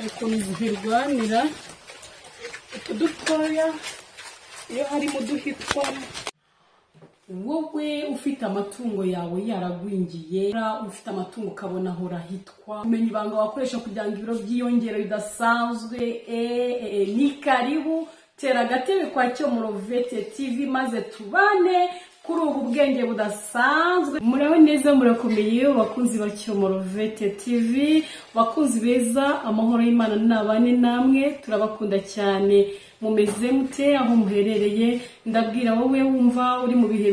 Ukuntu zirwanira utu dutoya iyo harimo uduhitwa. Wowe ufite amatungo yawe yaragwingiye, ufite amatungo ukabona ahora ahitwa, umenya ibanga wakoresha kugira ngo ibiro byiyongere bidasanzwe, ni karibu tera agatebe kwa Cyomoro Vet TV maze tubane kuri ubu bwenge budasanzwe. Muraho neza, murakomeye bakunzi ba Cyomoro Vet TV, bakunzi beza, amahoro y'Imana nabane namwe, turabakunda cyane. Mumeze mute aho muherereye? Ndabwira wowe wumva uri mu bihe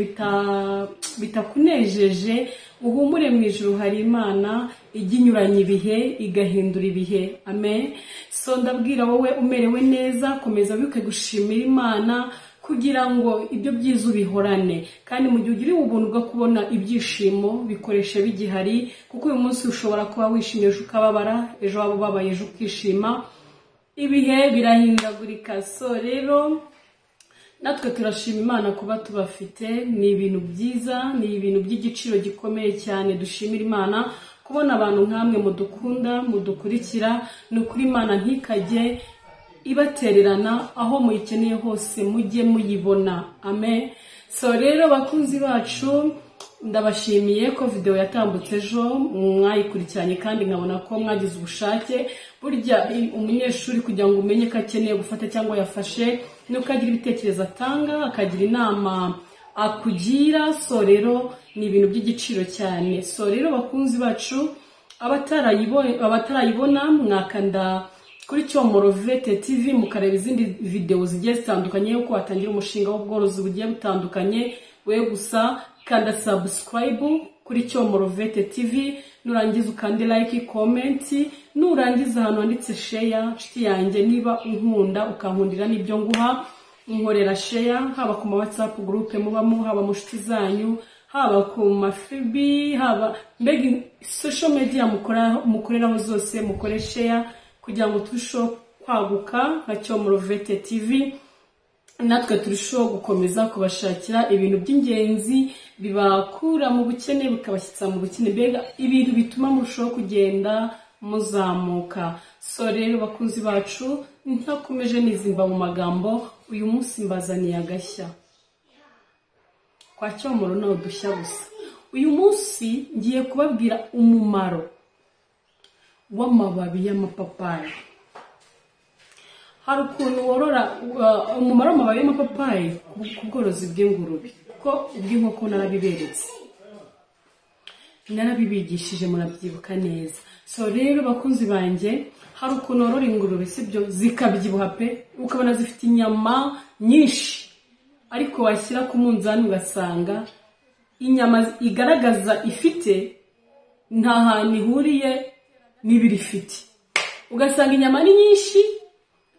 bitakunejeje, uhumure, mu ijuru hari Imana ijya inyuranya ibihe igahindura ibihe. Amen. So ndabwira wowe umerewe neza, komeza wibuke gushimira Imana kugira ngo ibyo byiza ubihorane, kandi mu gihe ugiriwe ubuntu bwo kubona ibyishimo bikoreshe bigihari, kuko uyu munsi ushobora kuba wishimye ejo ukababara, ejo waba ubabaye ejo ukishima, ibihe birahindagurika. So rero natwe turashima Imana kuba tubafite, ni ibintu byiza, ni ibintu by'igiciro gikomeye cyane. Dushimira Imana kubona abantu nkamwe mudukunda, mudukurikira. Ni ukuri Imana ntikajye ibatererana, aho muyikeneye hose mujye muyibona. Amen. So rero bakunzi bacu, ndabashimiye ko video yatambutse ejo mwayikurikiranye kandi nkabona ko mwagize ubushake. Burya umunyeshuri kugira ngo umenye ko akeneye gufata cyangwa yafashe, nuko agira ibitekerezo atanga, akagira inama akugira. So rero ni ibintu by'igiciro cyane. So rero bakunzi bacu, abatarayibona mwakanda kuri Cyomoro Vet TV mukareba izindi video zigiye zitandukanye uko watangira umushinga w'ubworozi bugiye butandukanye. We gusa kanda subscribe kuri Cyomoro Vet TV, nurangiza ukande like, comment, nurangiza ahantu handitse share. Nshuti yanjye, niba unkunda ukankundira n'ibyo nguha, nkorera share, haba ku ma WhatsApp group mubamo, haba mu nshuti zanyu, haba ku ma FB, haba mbega social media mukoreraho zose, mukore share kugira ngo turusheho kwaguka nka Cyomoro Vet TV, natwe turusheho gukomeza kubashakira ibintu by'ingenzi bibakura mu bukene bikabashyitsa mu bukene, mbega ibintu bituma murushaho kugenda muzamuka. So rero bakunzi bacu, ntakomeje nizimba mu magambo, uyu munsi mbazaniye agashya kwa Cyomoro, ni udushya gusa. Uyu munsi ngiye kubabwira umumaro w'amababi y'amapapayi. Hari ukuntu worora, umumaro w'amababi y'amapapayi ku bworozi bw'ingurube, kuko ubw'inkoko narabiberetse, narabibigishije, murabyibuka neza. So rero bakunzi banjye, hari ukuntu worora ingurube, sibyo, zikabyibuha pe, ukabona zifite inyama nyinshi, ariko washyira ku munzani ugasanga inyama igaragaza ifite nta hantu ihuriye n'ibiro ifite, ugasanga inyama ni nyinshi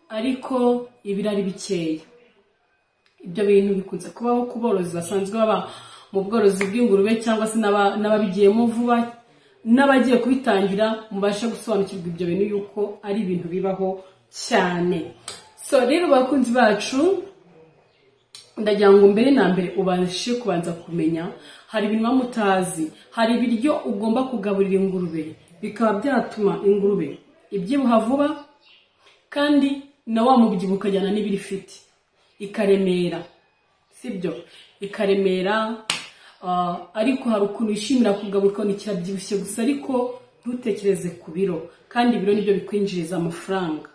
ariko ibiro ari bikeya. Ibyo bintu bikunze kubaho ku borozi basanzwe baba mu bworozi bw'ingurube cyangwa se n'ababigiyemo vuba n'abagiye kubitangira, mubashe gusobanukirwa ibyo bintu yuko ari ibintu bibaho cyane. So rero bakunzi bacu, ndagira ngo mbere na mbere ubashe kubanza kumenya, hari ibintu muba mutazi, hari ibiryo ugomba kugaburira ingurube bikaba byatuma ingurube ibyibuha vuba, kandi na wa mubyibuho ukajyana n'ibiro ifite, ikaremera, sibyo, ikaremera. Ariko hari ukuntu wishimira kugaburira ukabona kirabyibushye gusa, ariko ntutekereze ku biro, kandi ibiro nibyo bikwinjiriza amafaranga,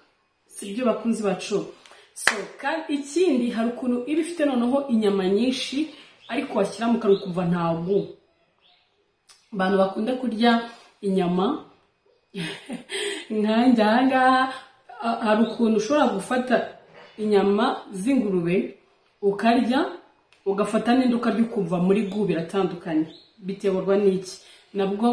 sibyo bakunzi bacu? So kandi ikindi, hari ukuntu iba ifite noneho inyama nyinshi, ariko washyira mu kanwa ukumva ntabwo. Abantu bakunda kurya inyama nkanjye ahangaha, hari ukuntu ushobora gufata inyama z'ingurube ukarya, ugafata n'indi ukarya, ukumva muri gu biratandukanye. Biterwa n'iki? Nabwo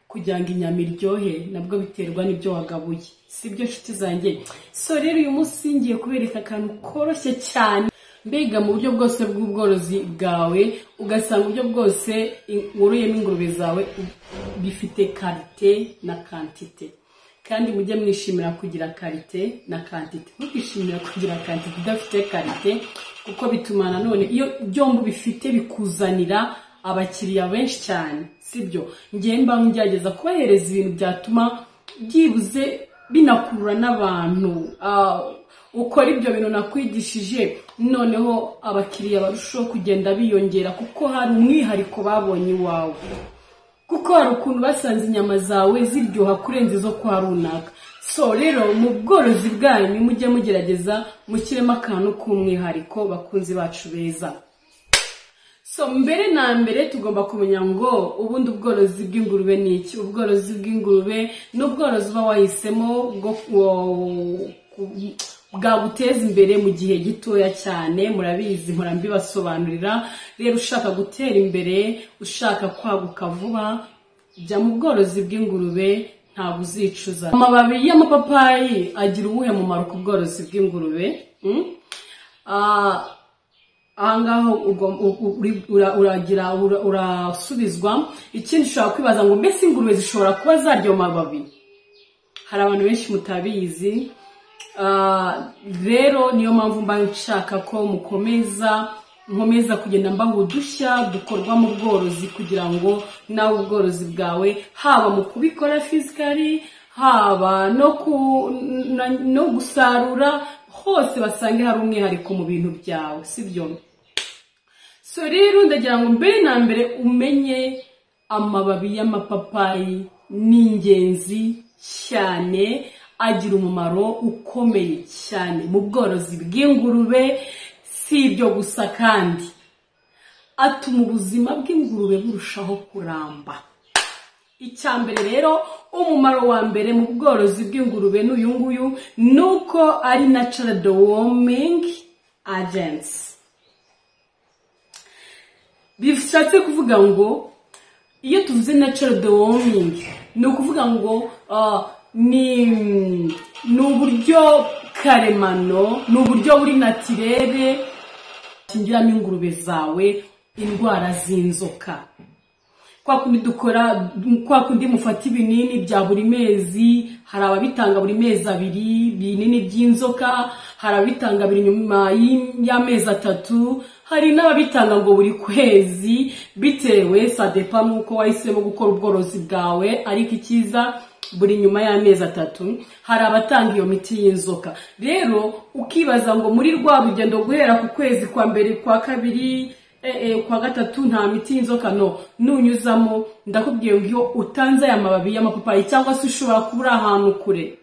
kugira ngo inyama iryohe nabwo biterwa n'ibyo wagabuye, sibyo nshuti zanjye? So rero uyu munsi ngiye kubereka akantu koroshye cyane, mbega mu buryo bwose bw'ubworozi bwawe, ugasanga uburyo bwose wororeyemo ingurube zawe bifite qualité na quantité. Kandi mujye mwishimira kugira qualité na quantité, ntukishimira kugira quantité idafite qualité, kuko bituma nanone iyo byombi bifite bikuzanira abakiriya benshi cyane, sibyo? Ngiye mba ngerageza kubahereza ibintu byatuma byibuze binakurura n'abantu. Ukora ibyo bintu nakwigishije, noneho abakiriya barushaho kugenda biyongera, kuko hari umwihariko babonye iwawe, kuko hari ukuntu basanze inyama zawe ziryoha kurenza izo kwa runaka. So rero mu bworozi bwanyu mujye mugerageza mushyiremo akantu k'umwihariko, bakunzi bacu beza. So mbere na mbere tugomba kumenya ngo ubundi ubworozi bw'ingurube ni iki? Ubworozi bw'ingurube ni ubworozi uba wahisemo bwaguteza imbere mu gihe gitoya cyane. Murabizi, mpora mbibasobanurira. Rero ushaka gutera imbere, ushaka kwaguka vuba, jya mu bworozi bw'ingurube, ntabwo uzicuza. Amababi y'amapapayi agira uwuhe mumaro ku bworozi bw'ingurube? Ahangaha uragira urasubizwa. Ikindi ushobora kwibaza ngo mbese ingurube zishobora kuba zarya ayo mababi? Hari abantu benshi mutabizi. Rero niyo mpamvu mba nshaka ko nkomeza kugenda mbaha udushya dukorwa mu bworozi, kugira ngo nawe ubworozi bwawe, haba mu kubikora physically, haba no gusarura, hose basange hari umwihariko mu bintu byawe, sibyo? So rero ndagira ngo mbere na mbere umenye amababi y'amapapayi ni ingenzi cyane, agira umumaro ukomeye cyane mu bworozi bw'ingurube. Si ibyo gusa kandi, atuma ubuzima bw'ingurube burushaho kuramba. Icya mbere rero, umumaro wa mbere mu bworozi bw'ingurube n'uyu nguyu, ni uko ari natural deworming agents. Bishatse kuvuga ngo iyo tuvuze natural deworming, ni ukuvuga ngo ni uburyo karemano, ni uburyo buri naturel kingiramo ingurube zawe indwara z'inzoka. Kwa kundi dukora, kwa kundi mufata ibinini bya buri mezi, hari ababitanga buri mezi 2 ibinini by'inzoka, hari ababitanga buri nyuma y'amezi 3, hari n'ababitanga ngo buri kwezi, bitewe, ça dépend n'uko wahisemo gukora ubworozi bwawe. Ariko icyiza, buri nyuma y'amezi 3 hari abatanga iyo miti y'inzoka. Rero ukibaza ngo muri rwa rugendo guhera ku kwezi kwa mbere, kwa kabiri, kwa gatatu, nta miti y'inzoka. No nunyuzamo, ndakubwiye ngo iyo utanze aya mababi y'amapapayi, cyangwa se ushobora kuba uri ahantu kure,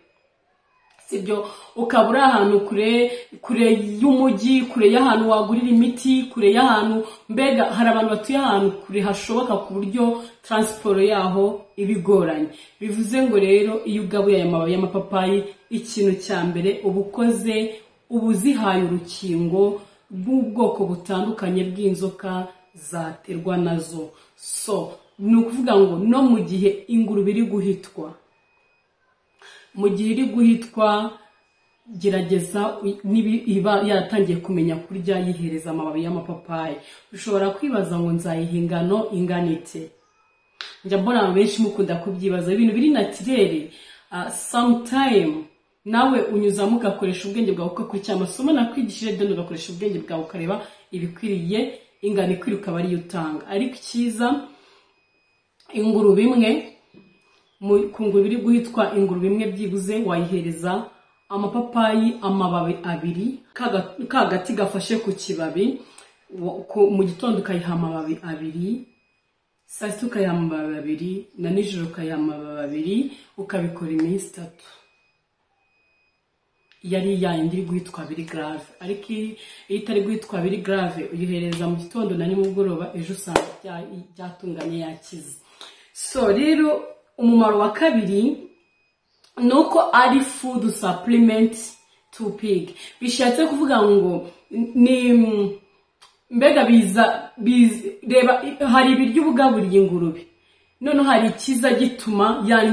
sibyo? Ukaba uri ahantu kure, kure y'umujyi, kure y'ahantu wagurira imiti, kure y'ahantu, mbega hari abantu batuye ahantu kure hashoboka ku buryo transport yaho iba igoranye. Bivuze ngo rero iyo ugabuye aya mababi y'amapapayi, ikintu cya mbere uba ukoze, uba uzihaye urukingo rw'ubwoko butandukanye bw'inzoka zaterwa nazo. So ni ukuvuga ngo no mu gihe ingurube iri guhitwa, mu gihe iri guhitwa, gerageza niba iba yaratangiye kumenya kurya, yihereza amababi y'amapapayi. Ushobora kwibaza ngo nzayiha ingano ingana ite? Njya mbona abantu benshi mukunda kubyibaza. Ibintu biri naturel, sometime nawe unyuzamo ugakoresha ubwenge bwawe, ugakurikira amasomo nakwigishije, then ugakoresha ubwenge bwawe, ukareba ibikwiriye, ingano ikwiriye, ukaba ariyo utanga. Ariko icyiza, ingurube imwe, ku ngurube iri guhitwa, ingurube imwe byibuze wayihereza amapapayi amababi 2, ka gati gafashe ku kibabi. Mu gitondo ukayiha amababi 2, saa sita ukayiha amababi 2, na nijoro ukayiha amababi 2, ukabikora iminsi 3, iyo ari yayindi iri guhitwa biri grave. Ariko iyo itari guhitwa biri grave, uyihereza mu gitondo na nimugoroba, ejo usanga byatunganye, yakize. So rero umumaro wa kabiri ni uko ari food supplement to pig. Bishatse kuvuga ngo ni mbega biza, reba, hari ibiryo ubugaburiye ingurube, noneho hari ikiza gituma ya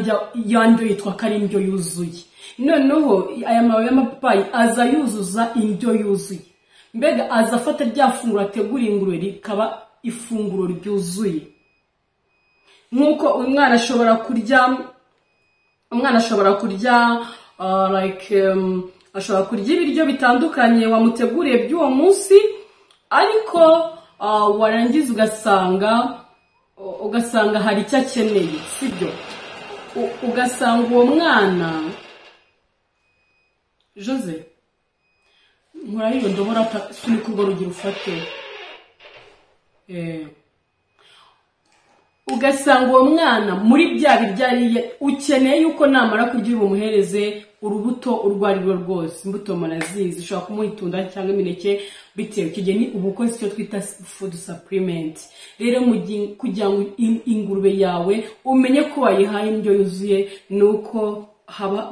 ndyo yitwa ko ari indyo yuzuye. Noneho aya mababi y'amapapayi aza yuzuza indyo yuzuye, mbega aza afata rya funguro ategura ingurube rikaba ifunguro ryuzuye. Nk'uko umwana ashobora kurya, like, ashobora kurya ibiryo bitandukanye wamuteguriye by'uwo munsi, ariko warangiza ugasanga hari icyo akeneye, sibyo? Ugasanga uwo mwana Jose, nkora iyo ndobora, sunika urwo rugi ufate. Ugasanga uwo mwana muri bya biryo ariye, ukeneye yuko namara kurya bumuhereze urubuto urwo ari rwo rwose. Imbuto murazizi, ushobora kumuha itunda cyangwa imineke, bitewe. Icyo gihe ni uba ukoze icyo twita food supplement. Rero kugira ngo ingurube yawe umenye ko wayihaye indyo yuzuye, ni uko haba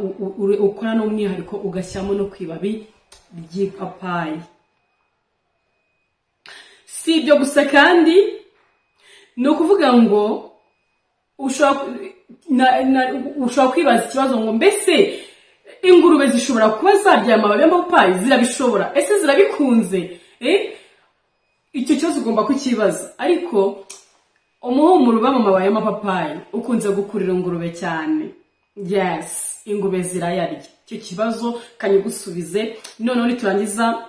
ukora n'umwihariko ugashyiramo no ku ibabi ry'ipapayi. Si ibyo gusa kandi, ni ukuvuga ngo ushobora kwibaza ikibazo ngo: mbese ingurube zishobora kuba zarya amababi y'amapapayi? Zirabishobora? Ese zirabikunze? Icyo kibazo ugomba kukibaza. Ariko umuhumuro uba mu mababi y'amapapayi ukunze gukurira ingurube cyane. Yes, ingurube zirayarya. Icyo kibazo kanyigusubize, noneho niturangiza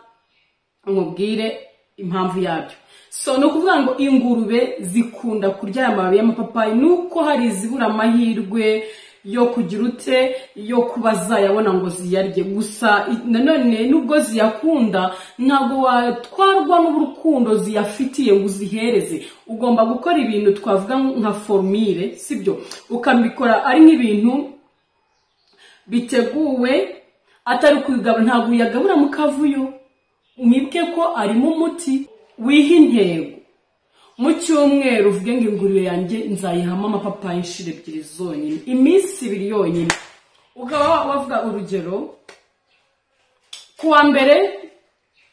umubwire impamvu yabyo. So ni ukuvuga ngo ingurube zikunda kurya aya mababi y'amapapayi, nuko hari izibura amahirwe yo kugira ute, yo kuba zayabona ngo ziyarye. Gusa nanone nubwo ziyakunda, ntabwo watwarwa n'urukundo ziyafitiye ngo uzihereze. Ugomba gukora ibintu twavuga nka formule, sibyo? Ukabikora ari nk'ibintu biteguwe, atari kuyigabura. Ntabwo uyagabura mu kavuyo. Mwibuke ko arimo umuti. Wiha intego mu cyumweru, uvuge ngo ingurube yanjye nzayihamo amapapayi inshuro ebyiri zonyine, iminsi 2 yonyine. Ukaba wavuga urugero, ku wa mbere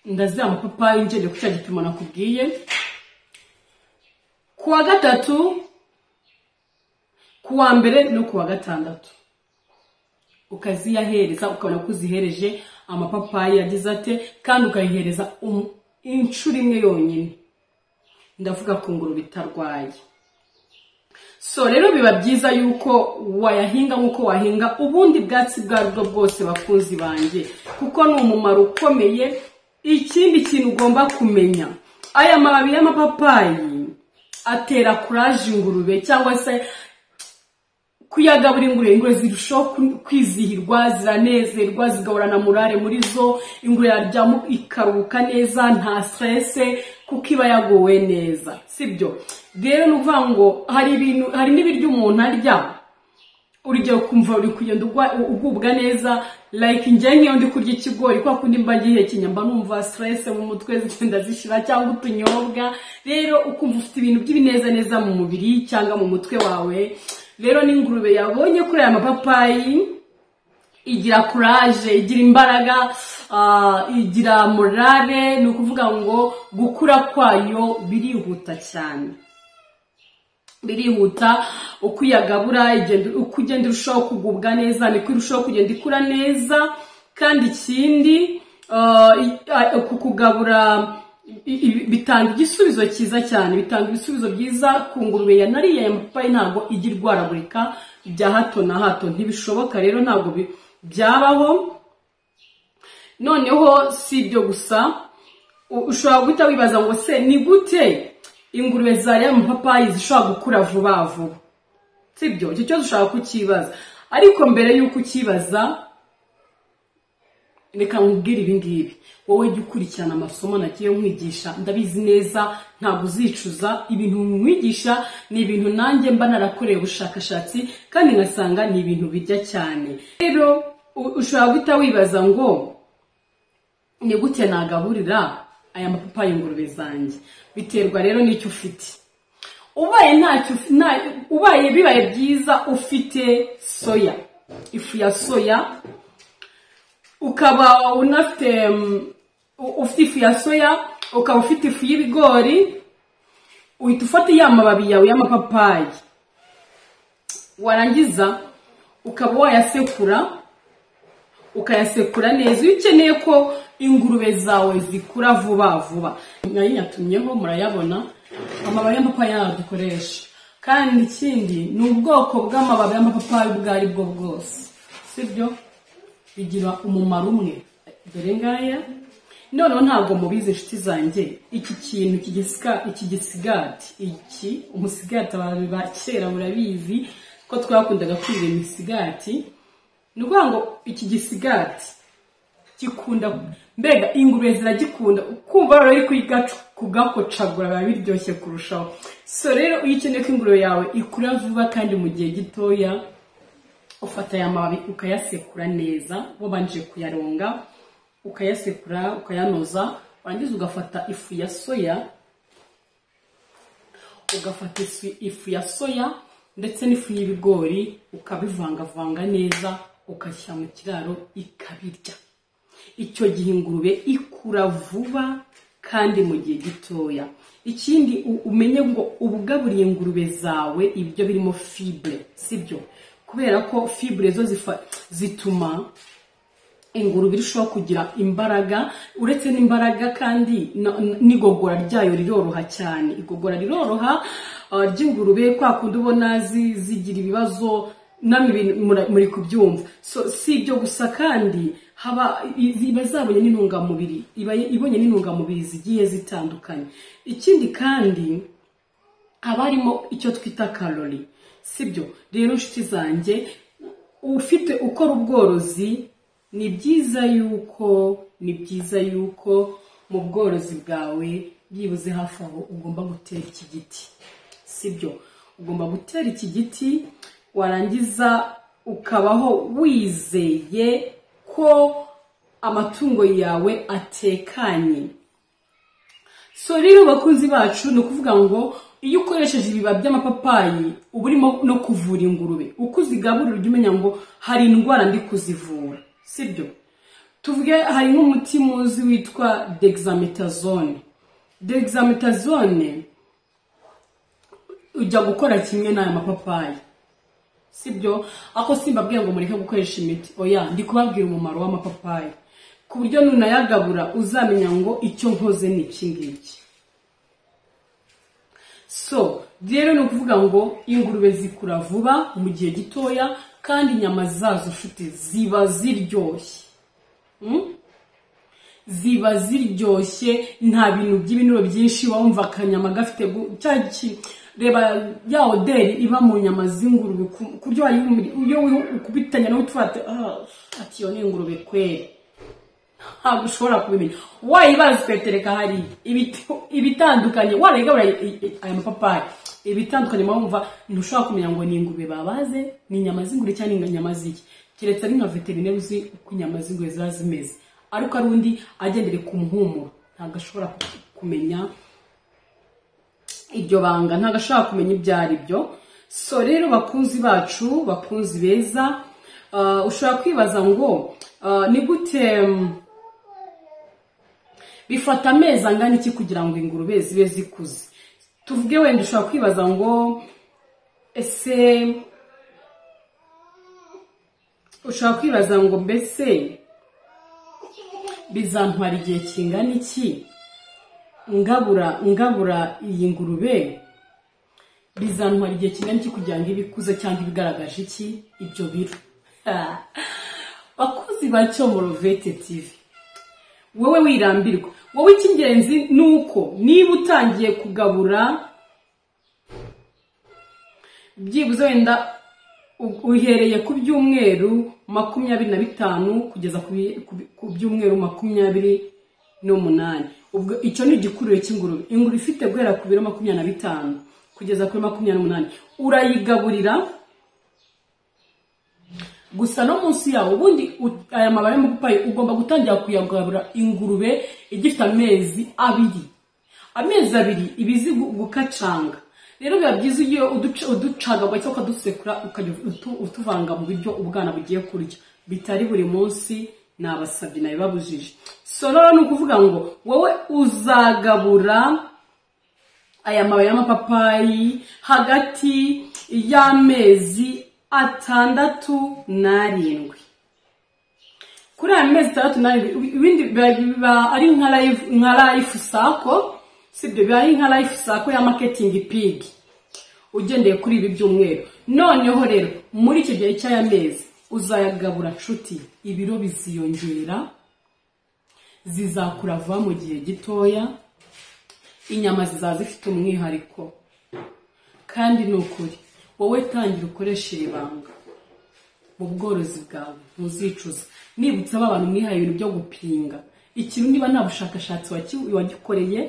ndaziha amapapayi ngendeye ku cya gipimo nakubwiye, ku wa gatatu, ku wa mbere no ku wa gatandatu, ukaziyahereza, ukabona ko uzihereje amapapayi yagize ate, kandi ukayihereza inshuro imwe yonyine. Ndavuga ku ngurube itarwaye. So rero biba byiza yuko wayahinga nk'uko wahinga ubundi bwatsi bwo aribwo bwose, bakunzi banjye, kuko ni umumaro ukomeye. Ikindi kintu ugomba kumenya, aya mababi y'amapapayi atera courage ingurube, cyangwa se kuyagabura ingurube, ingurube zirushaho kwizihirwa, ziranezerwa, zigahorana morale muri zo. Ingurube yaryama ikaruhuka neza, nta stress, kuko iba yaguwe neza, sibyo? Rero ni ukuvuga ngo hari ibintu, hari n'ibiryo umuntu arya, urugero kumva uri kugenda ugubwa neza. Like njye nk'iyo ndi kurya ikigori, kwa kundi mba ngihekenya, mba numva stress mu mutwe zigenda zishira, cyangwa utunyobwa. Rero ukumva ufite ibintu by'ibinezaneza mu mubiri cyangwa mu mutwe wawe. Rero n'ingurube yabonye kuri aya mapapayi igira courage, igira imbaraga, igira morale. Ni ukuvuga ngo gukura kwayo birihuta cyane, birihuta. Uko uyagabura, uko ugenda urushaho kugubwa neza, niko irushaho kugenda ikura neza. Kandi ikindi, kukugabura bitanga igisubizo cyiza cyane, bitanga ibisubizo byiza ku ngurube yanariye aya mapapayi. Ntabwo ijya irwaragurika bya hato na hato, ntibishoboka. Rero ntabwo byabaho. Noneho si ibyo gusa, ushobora guhita wibaza ngo: se ni gute ingurube zariye amapapayi zishobora gukura vuba vuba? Sibyo? Icyo kibazo ushobora kukibaza, ariko mbere y'uko ukibaza, reka nkubwire ibi ngibi. Wowe jya ukurikirana amasomo nagiye nkwigisha, ndabizi neza ntabwo uzicuza. Ibintu nkwigisha ni ibintu nanjye mba narakoreye ubushakashatsi, kandi ngasanga ni ibintu bijya cyane. Rero ushobora guhita wibaza ngo: ni gute nagaburira aya mapapayi ingurube zanjye? Biterwa rero n'icyo ufite. Ubaye ntacyo, ubaye bibaye byiza ufite soya, ifu ya soya, ukaba unafite ufite ifu ya soya, ukaba ufite ifu y'ibigori, uhita ufata ya mababi yawe y'amapapayi, warangiza ukaba wayasekura, ukayasekura neza. Iyo ukeneye ko ingurube zawe zikura vuba vuba, nayo nyatumyeho, murayabona amababi y'amapapayi yayo dukoresha. Kandi ikindi ni ubwoko bw'amababi y'amapapayi ubwo ari bwo bwose, sibyo? Bigira umumaro umwe. Dore ngaya. Noneho ntabwo mubizi, inshuti zanjye, iki kintu iki gisigati, iki umusigati, abantu ba kera murabizi ko twakundaga kwiga imisigati. Ni ukuvuga ngo iki gisigati Gikunda, mbega ingurube ziragikunda, ukumva rero uri kugakocagura biba biryoshye kurushaho. So rero iyo ukeneye ko ingurube yawe ikura vuba kandi mu gihe gitoya, ufata aya mababi ukayasekura neza, wabanje kuyaronga, ukayasekura ukayanoza, warangiza ugafata ifu ya soya, ugafata ifu ya soya ndetse n'ifu y'ibigori, ukabivangavanga neza, ugashyira mu kiraro ikabirya. Icyo gihe ingurube ikura vuba kandi mu gihe gitoya. Ikindi umenye ngo ubugaburiye ingurube zawe ibyo birimo fibre, sibyo? Kubera ko fibre zo zituma ingurube irushaho kugira imbaraga, uretse n'imbaraga kandi n'igogora ryayo riroroha cyane. Igogora riroroha ry'ingurube, kwa kundi ubona zigira ibibazo, namwe muri kubyumva. So si ibyo gusa kandi haba iba zabonye n'intungamubiri, iba ibonye n'intungamubiri zigiye zitandukanye. Ikindi kandi haba harimo icyo twita calorie, sibyo? Rero inshuti zanjye, ufite ukora ubworozi, ni byiza yuko mu bworozi bwawe byibuze hafi aho ugomba gutera iki giti, sibyo? Ugomba gutera iki giti, warangiza ukabaho wizeye ko amatungo yawe atekanye. So rero bakunzi bacu, ni ukuvuga ngo iyo ukoresheje ibibabi by'amapapayi uba urimo no kuvura ingurube. Uko uzigaburira ujya umenya ngo hari indwara ndi kuzivura, sibyo? Tuvuge hari nk'umuti muzi witwa dexamethasone. Dexamethasone ujya gukora kimwe n'aya mapapayi, sibyo? Ako simbabwiye ngo mureke gukoresha imiti, oya, ndi kubabwira umumaro w'amapapayi ku buryo nunayagabura uzamenya ngo icyo nkoze ni iki ngiki. So rero ni ukuvuga ngo ingurube zikura vuba mu gihe gitoya, kandi inyama zazo nshuti ziba ziryoshye, ziba ziryoshye, nta bintu by'ibinuro byinshi. Wumva akanyama gafite reba ya oderi iba mu nyama z'ingurube, ku buryo iyo ukubitanya n'utwate ati iyo ni ingurube kweri, ntabwo ushobora kubimenya. Wayibaza ukatereka hari ibitandukanye, warayigabura aya mapapayi ibitandukanye, wumva ntushobora kumenya ngo ni ingurube babaze, ni inyama z'ingurube cyangwa ni inyama z'iki, keretse ari nka veterineri uzi uko inyama z'ingurube ziba zimeze. Ariko ari undi agendere ku muhumuro, ntabwo ashobora kumenya iryo banga, ntabwo ashobora kumenya ibyo ari byo. So rero bakunzi bacu, bakunzi beza, ushobora kwibaza ngo ni gute bifata amezi angana iki kugira ngo ingurube zibe zikuze. Tuvuge wenda ushobora kwibaza ngo ese, ushobora kwibaza ngo mbese bizantwara igihe kingana iki ngabura iyi ngurube, bizantwara igihe kingana iki kugira ngo ibikuze cyangwa ibigaragaje iki ibyo biro. Bakuzi ba Cyomoro Vet TV, wowe wirambirwa, wowe icy'ingenzi nuko niba utangiye kugabura byibuze wenda uhereye ku byumweru 25 kugeza ku byumweru 28, ubwo icyo ni igikuriro cy'ingurube. Ingurube ifite guhera ku biro 25 kugeza kuri 28 urayigaburira gusa no munsi yawo. Ubundi aya mababi y'amapapayi ugomba gutangira kuyagabura ingurube igifite amezi 2. Amezi 2 ibizi gukacanga. Rero biba byiza iyo uducagagwa cyangwa ukadusekura ukajya utuvanga mu biryo ubwana bugiye kurya, bitari buri munsi, nabasabye nabibabujije. So rero ni ukuvuga ngo wowe uzagabura aya mababi y'amapapayi hagati y'amezi 6 na 7. Kuri aya mezi 6 na 7 ibindi biba ari nka life cycle, sibyo? Biba ari nka life cycle ya marketing pig ugendeye kuri ibi byumweru. Noneho rero muri icyo gihe cy'aya mezi uzayagabura nshuti, ibiro biziyongera, zizakura vuba mu gihe gitoya, inyama zizaza zifite umwihariko. Kandi ni ukuri wowe tangira ukoresha iri banga, Mu bworozi bwawe ntuzicuza. Nibutsa aba bantu mwihaye ibintu byo gupinga ikintu, niba nta bushakashatsi wagikoreye,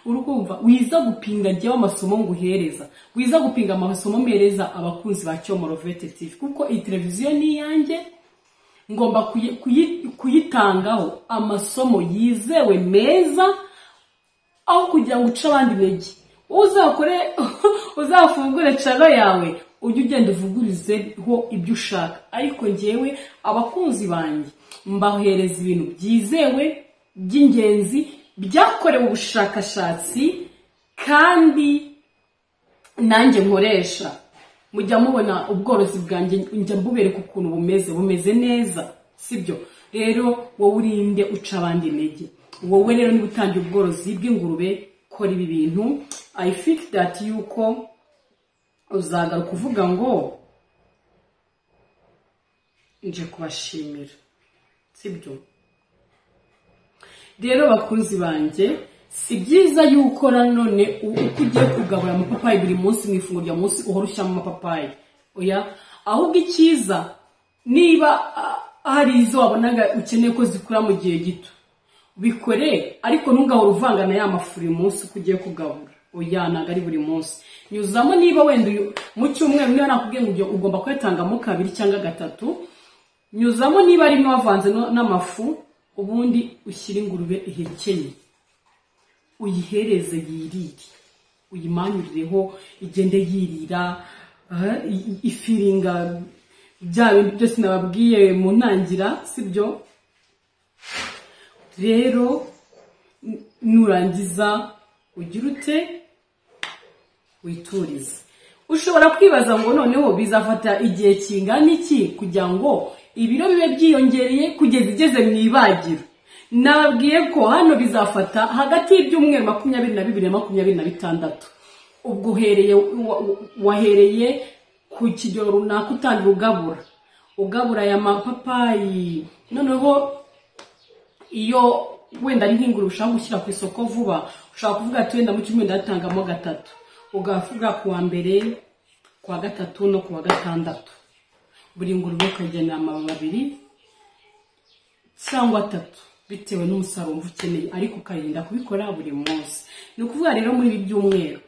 urukumva wiza gupinga njyewe amasomo nguhereza, wiza gupinga amasomo mpereza abakunzi ba Cyomoro Vet TV, kuko iyi televiziyo ni iyanjye, ngomba kuyitangaho amasomo yizewe meza, aho kugira ngo uce abandi intege. Uzakore, uzafungure channel yawe, ujye ugenda uvugurizeho ibyo ushaka, ariko njyewe abakunzi banjye mbahereza ibintu byizewe by'ingenzi byakorewe ubushakashatsi kandi nanjye nkoresha. Mujya mubona ubworozi bwanjye, njya mbubereka ukuntu bumeze neza, sibyo? Rero wowe urinde uca abandi intege. Wowe rero niba utangiye ubworozi bw'ingurube, kora ibi bintu. I think that yuko uzagaruka uvuga ngo nje kubashimira, sibyo? Rero bakunzi banjye, si byiza yuko nanone uko ugiye kugabura amapapayi buri munsi mu ifunguro rya munsi uhora ushyiramo amapapayi, oya. Ahubwo icyiza, niba hari izo wabonaga ukeneye ko zikura mu gihe gito, bikore, ariko ntugahore uvanga na ya mafu buri munsi uko ugiye kugabura, oya, ntabwo ari buri munsi. Nyuzamo niba wenda mu cyumweru, niba nakubwiye ngo ugomba kuyatangamo kabiri cyangwa gatatu, nyuzamo niba rimwe wavanze n'amafu, ubundi ushyire ingurube ihekenye, uyihereze yirire, uyimanyurireho, igende yirira ifiringa bya bindi byose nababwiye mu ntangira, sibyo? Rero nurangiza ugira ute? Witurize. Ushobora kwibaza ngo noneho bizafata igihe kingana iki kugira ngo ibiro bibe byiyongereye kugeza igeze mu ibagiro? Nababwiye ko hano bizafata hagati y'ibyumweru 22 na 26. Ubwo wahereye ku kigero runaka utangira ugabura aya mapapayi, noneho iyo wenda ari nk'ingurube ushaka gushyira ku isoko vuba, ushobora kuvuga ati wenda mu cyumweru ndatangamo gatatu, ugavuga ku wa mbere, ku wa gatatu no ku wa gatandatu, buri ngurube ukagenera amababi abiri cyangwa atatu bitewe n'umusaruro wumva ukeneye, ariko ukarinda kubikora buri munsi. Ni ukuvuga rero muri ibi byumweru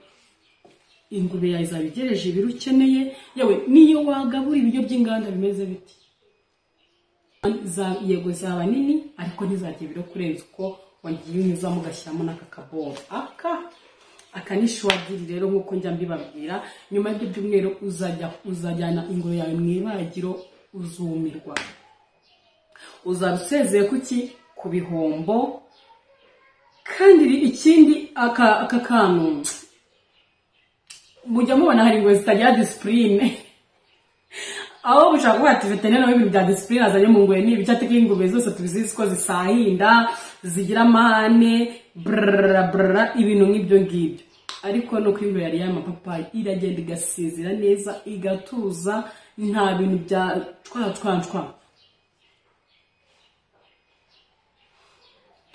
ingurube yawe izaba igereje ibiro ukeneye. Yewe niyo wagabura ibiryo by'inganda bimeze biti, yego zaba nini, ariko ntizagira ibiro kurenza uko wagiye unyuzamo ugashyiramo n'aka kaboro. Aka ni shuwadiri rero, nk'uko njya mbibabwira. Nyuma y'ibyo byumweru uzajyana ingurube yawe mu ibagiro, uzumirwa, uzaba usezeye kuki? Ku bihombo. Kandi ikindi, aka kantu mujya mubona, hari ingurube zitagira discipline, aho bushaka kuvuga ati veterineri nawe ibintu bya discipline azanye mu ngurube ni ibice, ateka ingurube zose tubizi ko zisahinda, zigira amahane, brrra brrra, ibintu nk'ibyo ngibyo. Ariko nuko ingurube yariye amapapayi iragenda igasinzira neza, igatuza, nta bintu bya twa twa twa.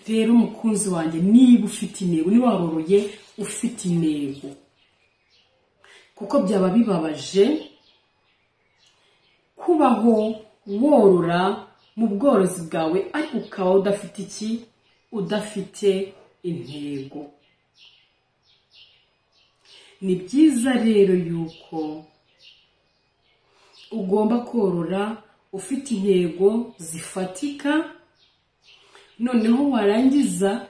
Rero umukunzi wanjye, niba ufite intego, niba waroroye ufite intego, kuko byaba bibabaje kubaho worora mu bworozi bwawe ariko ukaba udafite iki? Udafite intego. Ni byiza rero yuko ugomba korora ufite intego zifatika, noneho warangiza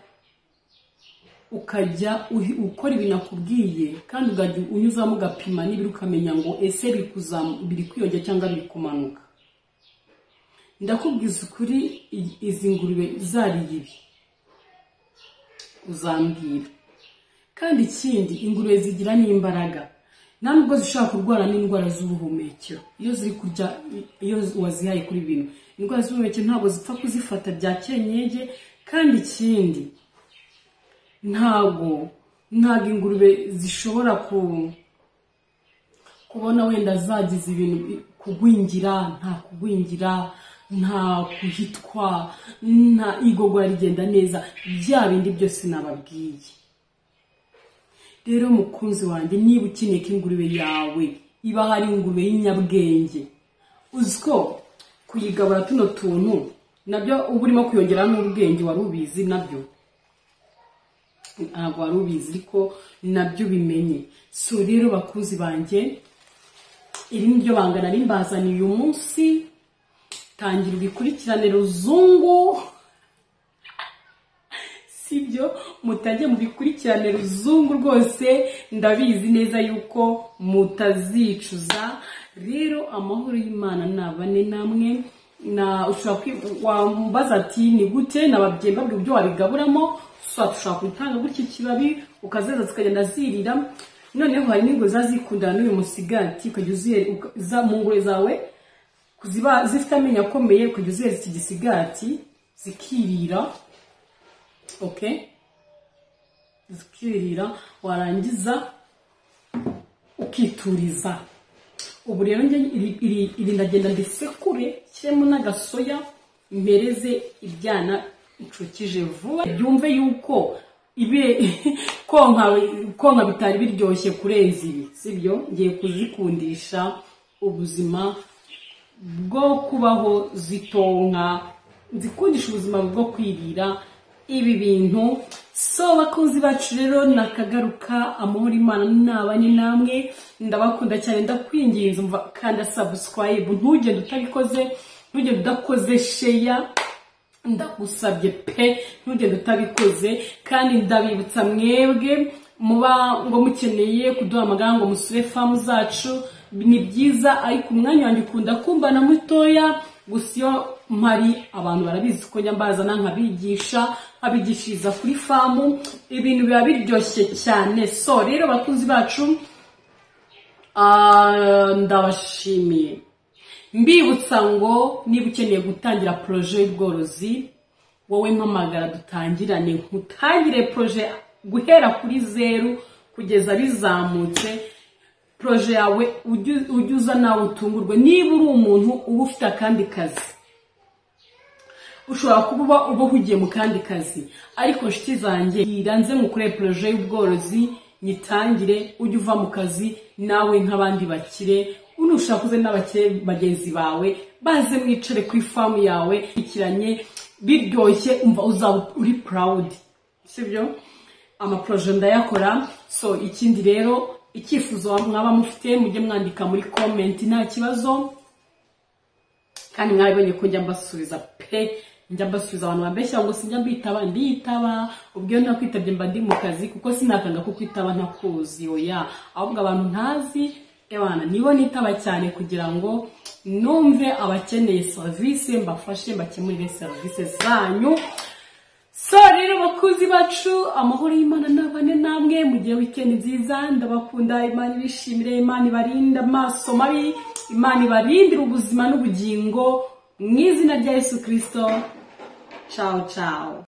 ukajya ukora ibintu nakubwiye, kandi ukajya unyuzamo ugapima n'ibiro, ukamenya ngo ese biri kwiyongera cyangwa biri kumanuka. Ndakubwiza ukuri, izi ngurube zariye ibi uzambwira. Kandi ikindi, ingurube zigira n'imbaraga, nta nubwo zishobora kurwara n'indwara z'ubuhumekero iyo ziri kurya, iyo wazihaye kuri bino, indwara z'ubuhumekero ntabwo zipfa kuzifata bya kenyege. Kandi ikindi, ntabwo ingurube zishobora kubona wenda zagize ibintu kugwingira, nta kugwingira, nta kuhitwa, nta igogora rigenda neza, bya bindi byose nababwiye. Rero mukunzi wanjye, niba ukeneye ko ingurube yawe iba hari ingurube y'inyabwenge, Uziko kuyigabura tuno tuntu nabyo uba urimo kuyongera n'ubwenge, wari ubizi nabyo ntabwo wari ubizi, ariko nabyo ubimenye. So rero bakunzi banjye, iri ni ryo banga nari mbazaniye uyu munsi. Tangira ubikurikirane ruzungu, sibyo? Mutajye mubikurikirane ruzungu rwose, ndabizi neza yuko mutazicuza. Rero amahoro y'Imana nabane namwe. Na ushobora wambaza ati ni gute nababyeyi mbabwira ibyo wabigaburamo. Ushobora gutanga gutya ikibabi ukazeza zikagenda zirira. Noneho hari n'ingwe zazikundana n'uyu musigati, ukajya uziha mu ngwe zawe kuziba zifite amenyo akomeye, ukajya uzihereza iki gisigati zikirira. Okay, zikirira, warangiza ukituriza. Ubu rero njye iri ndagenda ndisekure, nshyiremo n'agasoya, mpereze ibyana ncukije vuba, byumve yuko ibe konka bitari biryoshye kurenza ibi, sibyo? Ngiye kuzikundisha ubuzima bwo kubaho zitonka, nzikundisha ubuzima bwo kwirira ibi bintu. So bakunzi bacu rero nakagaruka, amahoro Imana nabane namwe, ndabakunda cyane, ndakwinginze umva kanda subscribe, ntugende utabikoze, ntugende udakoze share, ndagusabye pe, ntugende utabikoze. Kandi ndabibutsa mwebwe muba ngo mukeneye kuduhamagara ngo musure famu zacu, ni byiza, ariko umwanya wanjye ukunda kumbana mutoya. Gusa iyo mpari abantu barabizi ko njya mbazana nkabigisha, nkabigishiriza kuri famu, ibintu biba biryoshye cyane. So rero bakunzi bacu, ndabashimiye, mbibutsa ngo niba ukeneye gutangira projet y'ubworozi, wowe mpamagara dutangirane, nkutangire projet guhera kuri zeru kugeza bizamutse. Projet yawe ujye uza nawe utungurwe. Niba uri umuntu uba ufite akandi kazi, ushobora kuba uba uhugiye mu kandi kazi, ariko nshuti zanjye nze mukore projet y'ubworozi nyitangire, ujye uva mu kazi nawe nk'abandi bakire, unushaka uze n'abakire bagenzi bawe baze mwicare kuri famu yawe ikiranye biryoshye, umva uzaba uri proud, sibyo? Amaprojet ndayakora. So ikindi rero, icyifuzo mwaba mufite mujye mwandika muri comment, nta kibazo. Kandi mwabonye ko njya mbasubiza pe, njya mbasubiza abantu bambeshya ngo sinjya mbitaba, nditaba. Ubwo iyo ntakwitabye mba ndi mu kazi, kuko sinakanga kukwitaba ntakuzi, oya. Ahubwo abantu ntazi ebana nibo nitaba cyane, kugira ngo numve abakeneye serivisi mbafashe, mbakemurire serivisi zanyu. So rero bakuzi bacu, amahoro y'Imana nabane namwe, mugire weekend nziza, ndabakunda. Imana ibishimire, Imana ibarinde amaso mabi, Imana ibarindire ubuzima n'ubugingo, mu izina rya Yesu Kristo. Ciao ciao.